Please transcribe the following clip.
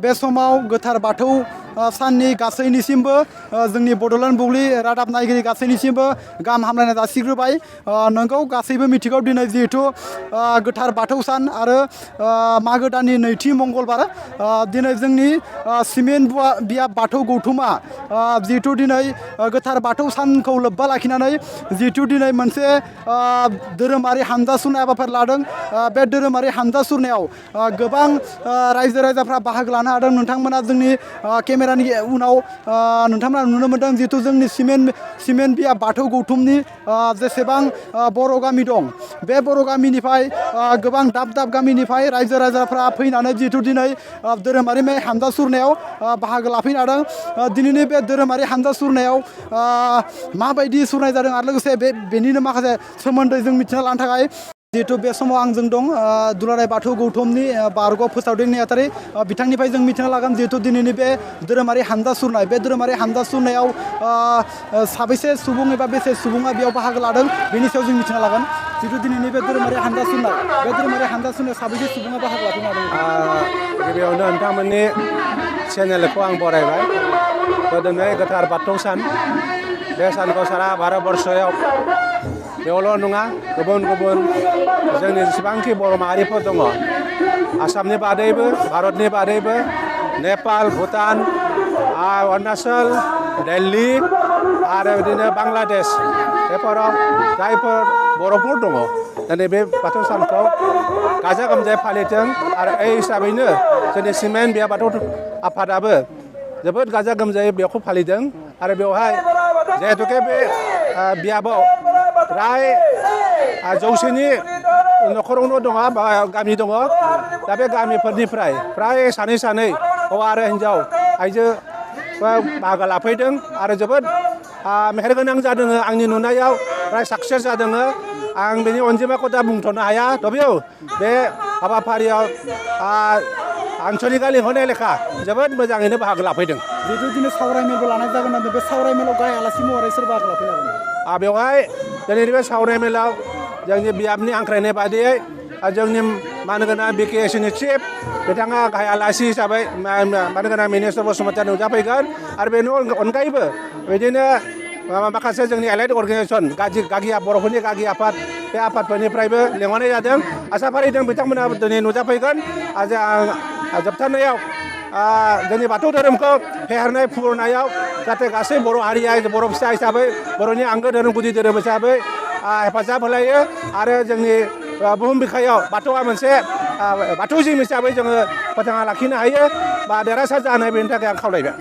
बे समाव गोथार बाथौ साननि गासैनिसिमबो जोंनि बड'लेण्ड बुब्लि रादाब नायगिरि गासैनिसिमबो गाहाम हामलायनाय जासिग्रोबाय। नोंगौ गासैबो मिथिगौ दिनै जिहेथु गोथार बाथौ सान आरो मागो दाननि नैथि मंगलबार दिनै जोंनि सिमेन्ट बियाब बाथौ गौथुमा जिहेथु दिनै गोथार बाथौ सानखौ लोब्बा लाखिनानै जिहेथु दिनै मोनसे धोरोमारि हानजा सुरनाय हाबाफारि लादों। बे धोरोमारि हानजा सुरनायाव गोबां रायजो राजाफ्रा बाहागो लानो हादों। नोंथांमोना जोंनि केमेरानि उनाव नोंथांमोना नुनो मोन्दों जिहेथु जोंनि सिमेन्ट बियाब बाथौ गौथुमनि जेसेबां बर' गामि दं बे बर' गामिनिफ्राय गोबां दाब दाब गामिनिफ्राय रायजो राजाफ्रा फैनानै जिहेथु दिनै धोरोमारि हानजा सुरनायाव बाहागो लाफैनो हादों। दिनैनि बे धोरोमारि हानजा सुरनायाव माबायदि सुरनाय जादों आरो लोगोसे बेनिनो माखासे सोमोन्दै जों मिथिना लानो थाखाय जिहेतु बे समाव आंजों दं दुलाराय बाथौ गौथुमनि बारग' फोसावदिं नेहाथारि बिथांनिफ्राय जों मिथिना लागोन जिहेतु दिनैनि बे धोरोमारि हानजा सुरनाय बे धोरोमारि हानजा सुरनायाव साबैसे सुबुं एबा बेसे सुबुङा बेयाव बाहागो लादों बेनि सायाव जों मिथिना लागोन। जिहेतु दिनैनि बे धोरोमारि हानजा सुरनाय बे धोरोमारि हानजा सुरनायाव साबैसे सुबुङा बाहागो लाफैनो हादों? गिबियावनो नोंथांमोननि चेनेलखौ आं बरायबाय। दिनै गोथार बाथौ सान बे सानखौ सारा भारतबर्षआव बेयावल' नङा गुबुन गुबुन जोंनि जेसेबांखि बर' माहारिफोर दङ आसामनि बादैबो भारतनि बादैबो नेपाल भुटान अरुणाचल दिल्ली आरो बिदिनो बांलादेश बेफोराव जायफोर बर'फोर दङ दिनै बे बाथौ सानखौ गाजा गोमजायै फालिदों। आरो बे हिसाबैनो जोंनि सिमेन्ट बियाब बाथौ आफादाबो जोबोद गाजा गोमजायै बेखौ फालिदों। आरो बेवहाय जिहेतुके बे बियाबाव फ्राय जौसेनि न'खरावनो दङ बा गामि दङ। दा बे गामिफोरनिफ्राय फ्राय सानै सानै हौवा आरो हिन्जाव आइजो बाहागो लाफैदों आरो जोबोद मेहेरगोनां जादों। आंनि नुनायाव फ्राय साक्सेस जादों। आं बेनि अनजिमाखौ दा बुंथ'नो हाया थेवबो बे हाबाफारियाव आनसलिकआ लिंहरनाय लेखा जोबोद मोजाङैनो बाहागो लाफैदों। जिहेतु दिनै सावरायमेलबो लानाय जागोन होनदों बे सावरायमेलाव गाहाय आलासि महरै सोर बाहागो लाफैनो हागोन? बेवहाय दिनैनि बे सावरायमेलाव जोंनि बियाबनि हांख्रायनाय बादियै जोंनि मानगोनां बिटिएसिनि चिफ बिथाङा गाहाय आलासि हिसाबै मानगोनां मिनिस्टार बसुमतारी नुजाफैगोन। आरो बेनि अनगायैबो बिदिनो माखासे जोंनि एलाइड अर्गेनाइजेसन गागि बर'फोरनि गागि आफाद बे आफादफोरनिफ्रायबो लेंहरनाय जादों। आसा फारिदों बिथांमोना दिनै नुजाफैगोन। आरो जोबथारनायाव जोंनि बाथौ धोरोमखौ फेहेरनाय फुरुनायाव जाहाथे गासै बर' हारिया बर' फिसा हिसाबै बर'नि आंगो धोरोम गुदि धोरोम हिसाबै हेफाजाब होलायो आरो जोंनि बुहुम बिखायाव बाथौआ मोनसे बाथौ जिम हिसाबै जोङो फोथांना लाखिनो हायो बा देरहासार जानो हायो बेनि थाखाय आं खावलायबाय।